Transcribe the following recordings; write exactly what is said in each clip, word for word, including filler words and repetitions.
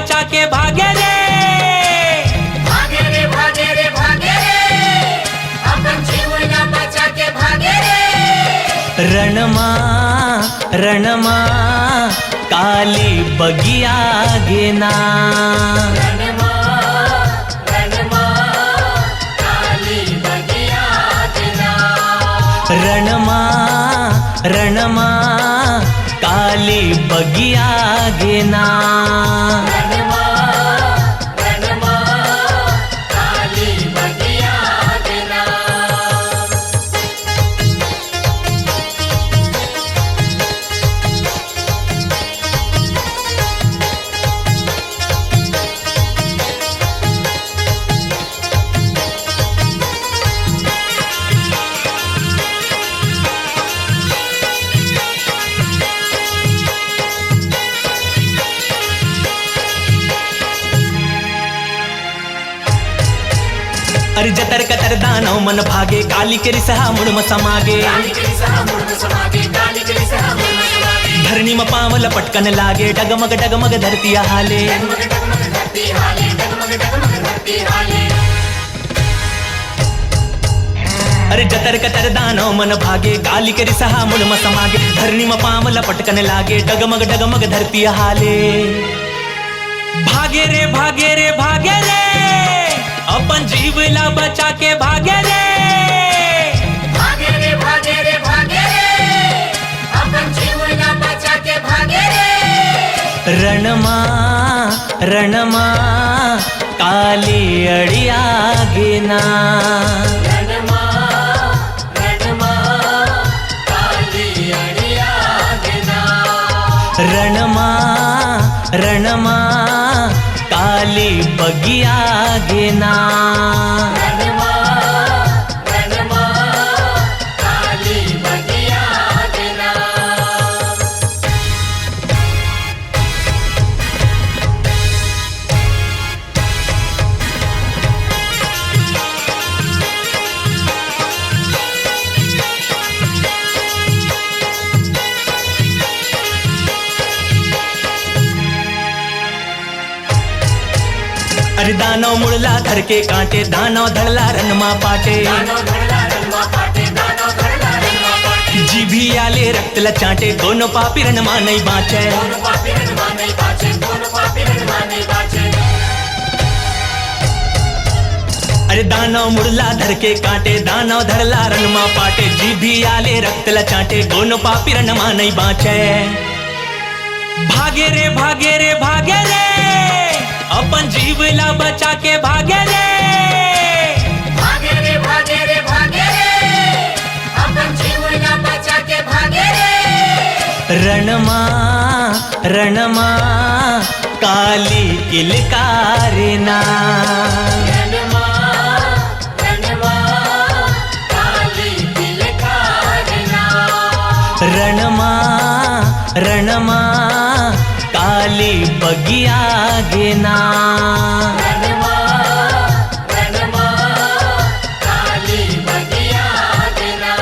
बचा के भागे रे। भागे रे, भागे रे, भागे रे, अपन जीव ला बचा के भागे रे। रणमा, रणमा, काली बगिया गे ना। रणमा, रणमा, काली बगिया गे ना। रणमा, रणमा, काली बगिया गे ना। रणमा, रणमा, काली बगिया गे ना। अरे जतर कतर दानव मन भागे, काली के रिसहा मुड़ म समागे। काली के रिसहा मुड़ म समागे, काली के रिसहा मुड़ म समागे। धरनी म पांव ल पटकन लागे, डगमग डगमग धरती हाले। डगमग डगमग धरती हाले, डगमग डगमग धरती हाले। अरे जतर कतर दानव मन भागे, काली के रिसहा मुड़ म समागे। धरनी म पांव ल पटकन लागे, डगमग डगमग धरती हाले। भागे रे, भागे रे, भागे रे, अपन जीव ला बचा के भागे रे। भागे रे, भागे रे, भागे रे, अपन जीव ला बचा के भागे रे। रणमा, रणमा, काली अड़िया गे ना। रणमा, रणमा, काली अड़िया गे ना। रणमा, रणमा, काली बगिया गे ना। रणमा, रणमा, काली बगिया गे ना। अरे दानव मुड़ला धर के कांटे, दानव धड़ला रणमा पाटे। दानव धड़ला रणमा पाटे, दानव धड़ला रणमा पाटे। जीभिया ले रक्त ल चांटे, कोनो पापी रणमा नइ बांचे। कोनो पापी रणमा नइ बांचे, कोनो पापी रणमा नइ बांचे। अरे दानव मुड़ला धर के कांटे, दानव धड़ला रणमा पाटे, जीभिया ले रक्त ल चांटे, कोनो पापी रणमा नइ बांचे। भागे रे, भागे रे, भागे रे, अपन जीव ला बचा के भागे रे। भागे रे, भागे रे, भागे रे, अपन जीव ला बचा के भागे रे। रणमा, रणमा, काली किलकारे ना। रणमा, रणमा, काली किलकारे ना। रणमा, रणमा, काली बगिया गे ना। रणमा, रणमा, काली बगिया गे ना।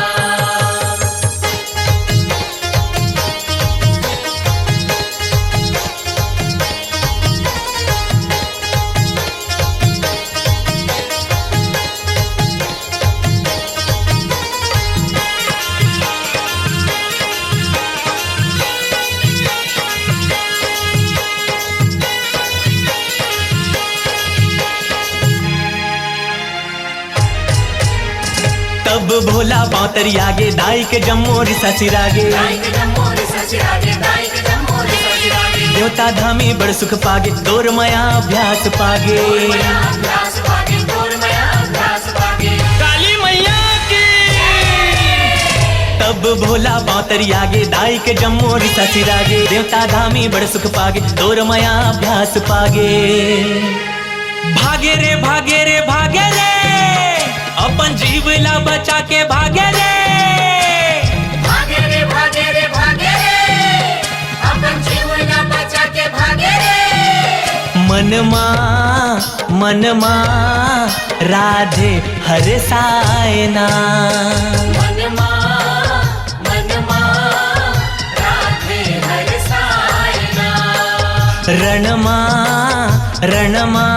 तब भोला पांव तरियागे, दाई के जम्मो रिसा सिरागे। दाई के जम्मो रिसा सिरागे, दाई के जम्मो रिसा सिरागे। देवता धामी बड़ सुख पागे, तोर मया अभ्यास पागे। तोर मया अभ्यास पागे, तोर मया अभ्यास पागे। काली मैया की। तब भोला पांव तरियागे, दाई के जम्मो रिसा सिरागे। देवता धामी बड़ सुख पागे, तोर मया अभ्यास पागे। भागे रे, भागे रे, भागे रे, अपन जीव ला बचा के भागे रे। भागे रे, भागे रे, भागे रे, अपन जीव ला बचा के भागे रे। मनमा, मनमा, राधे हरसाए ना। मनमा, मनमा, राधे हरसाए ना। रणमा, रणमा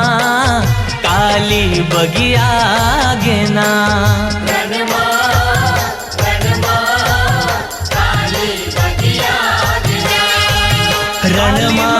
काली बगिया गेना। रणमा